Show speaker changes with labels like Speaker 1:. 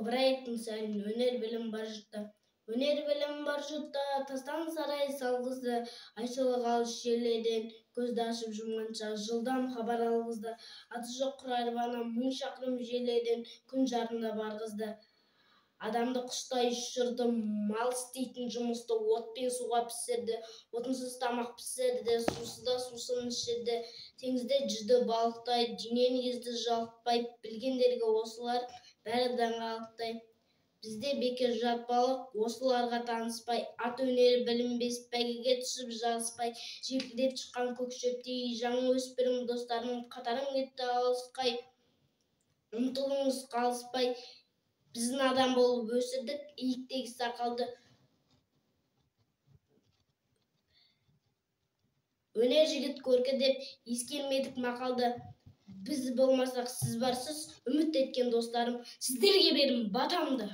Speaker 1: Ыбырай Алтынсарин. Өнер білім бар жұртта. Өнер білім бар жұртта тастан сарай салғызды, Айшылық алыс жерлерден көзді ашып жұмғанша жылдам хабар алғызды. Аты жоқ құр арбаны 1000 шақырым жерлерден күн жарымда барғызды. Адамды құстай ұшырды, мал істейтін жұмысты от пен суға пісірді, отынсыз тамақ пісірді, сусыз да сусын ішірді. Теңізде жүзді балықтай, дүниені кезді жалықпай, білгендерге осылар бәрі даңғалықтай. Бізде бекер жатпалық, осыларға таныспай, ат өнері білінбес, бәйгеге түсіп жарыспай, желкілдеп шыққан көк шөптей, жаңа өспірім достарым, қатарым кетті алысқай, ұмтылыңыз қалыспай. Біздің адам болып өсірдік, иіктегі сақалды. Өнер жігіт көркі деп ескермедік мақалды. Біз болмасақ сіз барсыз, үміт еткен достарым, сіздерге берім батамды.